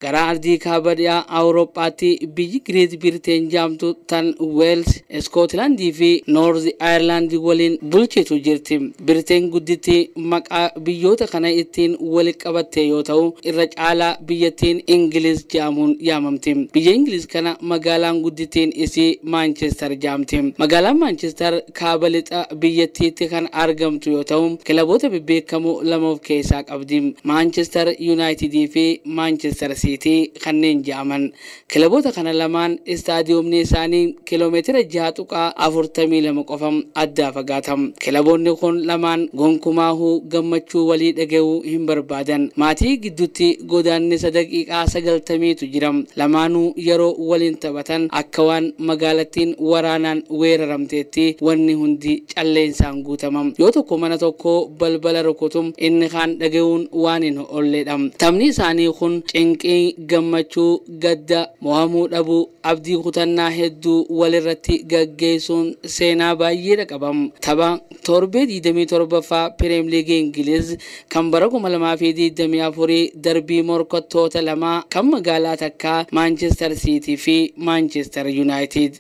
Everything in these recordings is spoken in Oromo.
Gara ardii kaaba dhiyaa Awurooppaatti biyyi Great Britain jedhamtu tan Weels, Iskootilaandii fi Noorz Ayerlaand waliin bulchitu jirti. Biriteen gudditti maqaa biyyoota kana ittiin walitti qabatte yoo ta'u, irra caalaa biyyattiin Ingiliz jedhamuun yaamamti. Biyya Ingiliz kana magaalaan guddittiin isii Maanchestar jedhamti. Magaalaan Maanchestar kaaba lixa biyyattiitti kan argamtu yoo ta'u, kilaboota bebbeekamoo lama of keessaa qabdi. Maanchestar Yuunaayitidii fi Maanchestar Siitii kanneen jedhaman. Kilaboota kana lamaan istaadiyoomni isaanii kiiloomeetira 6.42 qofa addaa fagaata. Kilaboonni kun lamaan gonkumaahuu gammachuu walii dhaga'uu hin barbaadan. Maatii gidduutti godaannisa daqiiqaa 90tu jira. Lamaanuu yeroo waliin taphatan akka waan magaalattiin waraanaan weeraramteetti wanni hundi calleensaan guutama. Yoo tokko mana tokko balbala rukutu inni kaan dhaga'uun waan hin oolledha. Taphni isaanii kun cinqii, gammachuu, gadda, mo'amuu dhabuu, abdii kutannaa hedduu walirratti gaggeessuun seenaa baay'eedha qaba. Tapha torbee 27ffaa Pirimeer Liigii Ingiliz kan bara 2024 darbii morkattoota lamaa kan magaalaa takkaa Maanchestar Siitii fi Maanchestar Yuunaayitid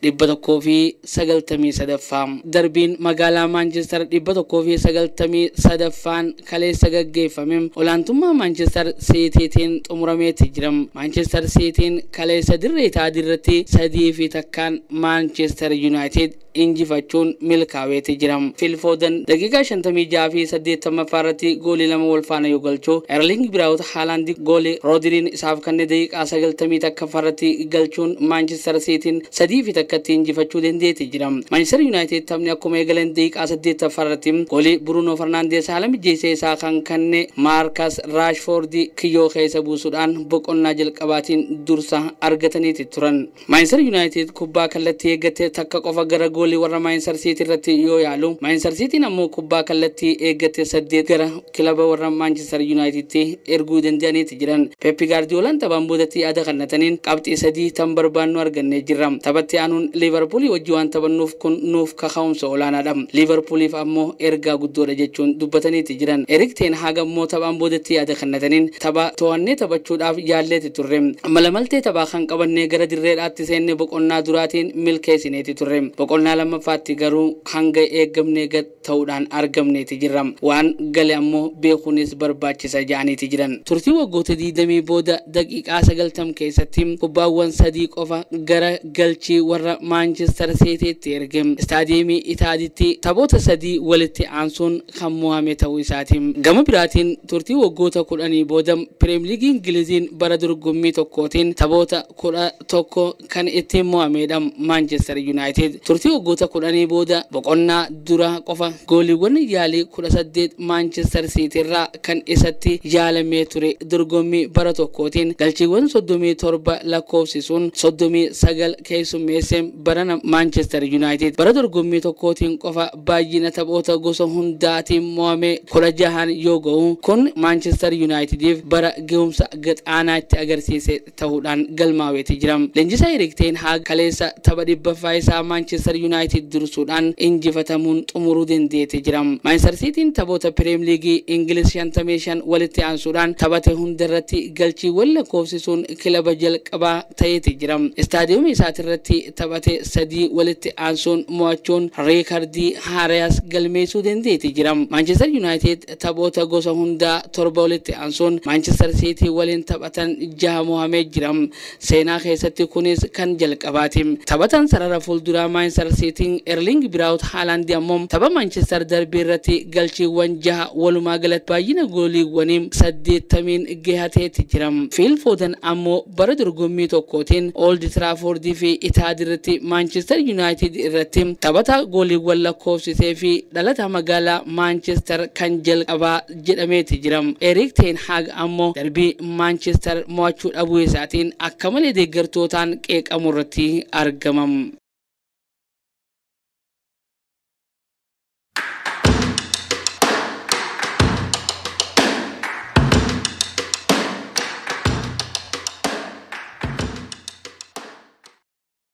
193ffaa. Darbiin magaalaa Maanchestar 193ffaan kaleessa gaggeeffame olaantummaa Maanchestar Siitiitiin xumurameeti jira. Maanchestar Siitiin kaleessa dirree Itaadii irratti 3-1 Maanchestar Yuunaayitid injifachuun milkaa'eeti jira. Phil Foden daqiiqaa 56 fi 80ffaa irratti goolii lama wal faana yoo galchu, Erling Braut Haaland goolii Roodiriin isaaf kenne daqiiqaa 91ffaa irratti galchuun Maanchestar Siitiin 3-1tti injifachuu dandeetti jira. Maanchestar Yuunaayitid taphni akkuma eegalan daqiiqaa 8ffaa irratti goolii Bruno Fernandes haala mijeessee isaa kan kenne Maarkas Raashfoord kiyyoo keessa buusuudhaan boqonnaa jalqabaatiin dursa argataniiti turan. Maanchestar Yuunaayitid kubbaa kallattii eeggate takka qofa gara goolii warra Maanchestar Siitii irratti yoo yaalu, Maanchestar Siitiin ammoo kubbaa kallattii eeggate 8 gara kilaba warra Maanchestar Yuunaayitiditti erguu danda'aniiti jiran. Pep Gaardiyoolaan taphaan boodatti yaada kennataniin qabxii 3 tan barbaannu argannee jirra. Taphatti aanuun Liivarpuulii wajji waan taphannuuf kun nuuf kaka'umsa olaanaadha. Liivarpuuliif ammoo ergaa guddoodha jechuun dubbataniiti jiran. Erik Ten Hag ammoo taphaan boodatti yaada kennataniin tapha to'annee taphachuudhaaf yaalleeti turre. Malamaltee taphaa kan qabannee gara dirreedhaatti seenne boqonnaa duraatiin milkeessineeti turre. Boqonnaa lammaffaatti garuu hanga eeggamnee gad ta'uudhaan argamneeti jirra. Waan gale ammoo beekuunis barbaachisa jedhaniiti jiran. Turtii waggoota 20 booda daqiiqaa 90 keessatti kubbaawwan 3 qofa gara galchii warra Maanchestar Siitiitti erge. Istaadiyeemii Itaaditti taphoota 3 walitti aansuun kan mo'ame ta'uu isaati. Gama biraatiin turtii waggoota 10 booda Pirimeer Liigii Ingiliziin bara dorgommii tokkootiin taphoota 11 kan ittiin mo'amedha Maanchestar Yuunaayitid. Turtii waggoota 10 booda boqonnaa dura qofa gooliiwwan yaalii 18 Maanchestar Siitii irraa kan isatti yaalamee ture dorgommii bara tokkootiin galchiiwwan 37 lakkoofsisuun 39 keessummeesse barana Maanchestar Yuunaayitid. Bara dorgommii tokkootiin qofa baay'ina taphoota gosa hundaatiin mo'ame 16 yoo ga'u, kun Maanchestar Yuunaayitidiif bara gahumsa gad-aanaa itti agarsiise ta'uudhaan galmaa'eeti jira. Leenjisaa Erik Ten Hag kaleessa tapha 100ffaa isaa Maanchestar Yuunaayitid dursuudhaan injifatamuun xumuruu dandeete jira. Maanchestar Siitiin taphoota Pirimeer Liigii Ingiliz 55 walitti aansuudhaan taphate hundarratti galchiiwwan lakkoofsisuun kilaba jalqabaa ta'eeti jira. Istaadiyoomii isaatirratti taphate 3 walitti aansuun mo'achuun reekardii haaraas galmeessuu dandeeti jira. Maanchestar Yuunaayitid taphoota gosa hundaa 7 walitti aansuun Maanchestar Siitii waliin taphatan 6 mo'amee jira. Seenaa keessatti kunis kan jalqabaati. Taphataan sarara fuulduraa Maanchestar Siitiin Erling Braut Haaland ammoo tapha Maanchestar darbii irratti galchiiwwan 6 walumaa galatti baay'ina gooliiwwanii 80 gahateeti jira. Phil Foden ammoo bara dorgommii tokkootiin Old Trafford fi Itaad irratti Maanchestar Yuunaayitid irratti taphataa gooliiwwan lakkoofsisee fi dhalataa magaalaa Maanchestar kan jalqabaa jedhameeti jira. Erik Ten Hag ammoo darbii Maanchestar mo'achuu dhabuu isaatiin akka malee deeggartootaan qeeqamu irratti argama.